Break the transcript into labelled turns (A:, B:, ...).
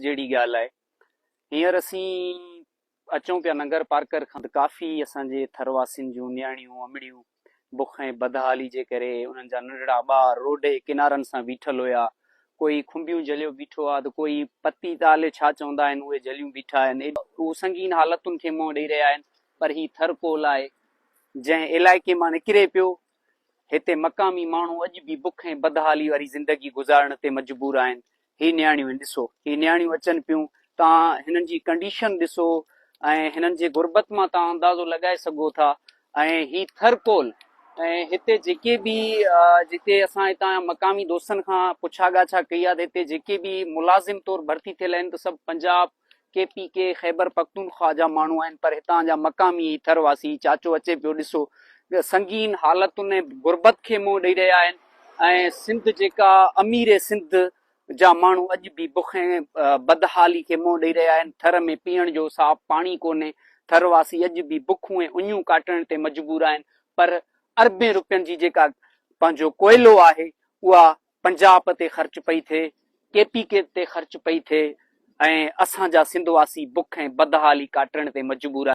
A: جهڙي ڳالهه آهي. هينئر اسين اچون پيا ننگر پارڪر کان ته ڪافي اسان جي ٿر واسين جون نياڻيون امڙيون بک ۽ بدحالي جي ڪري انهن جا ننڍڙا ٻار روڊ جي ڪنارن سان بيٺل هيا. ڪوئي کنڀيون جهليو بيٺو آ ته ڪوئي پتي تالي ڇا چوندا آهن اهي جهليون بيٺا آهن. هو سنگين حالتن کي منهن ڏئي رهيا آهن پر هي ٿر ڪول آهي جنهن علائقي مان نڪري پيو هتي مقامي ماڻهو اڄ به بک ۽ بدحالي واري زندگي گذارڻ تي مجبور آهن. هي نياڻيون آهن ڏسو هي نياڻيون اچن پيون تان هنن جي ڪنڊيشن ڏسو ۽ هنن جي غربت مان تان اندازو لڳائي سگهو ٿا ۽ هي ٿر ڪول ۽ هتي جيڪي به جتي اسان هتان جا مقامي دوستن کان پڇا ڳاڇا ڪئي آهي ته هتي جيڪي به ملازم طور ڀرتي ٿيل آهن ته سڀ پنجاب ڪي پي ڪي، خيبر پختونخوا جا ماڻهو آهن پر هتان جا مقامي هي ٿر واسي هي چاچو اچي پيو ڏسو سنگين حالتن ۽ غربت کي منهن ڏئي رهيا آهن ۽ سنڌ جيڪا امير سنڌ جا ماڻهو اڄ به بک ۽ بدحالي کي منهن ڏئي رهيا آهن ٿر ۾ پيئڻ جو صاف پاڻي ڪونهي ٿر واسي اڄ به بکون ۽ اڃون ڪاٽڻ تي مجبور آهن پر اربين روپين جي جيڪا پنهنجو ڪوئلو آهي اها پنجاب تي خرچ پئي ٿئي، ڪي پي ڪي تي خرچ پئي ٿئي ۽ اسان جا سنڌ واسي بک ۽ بدحالي ڪاٽڻ تي مجبور آهن.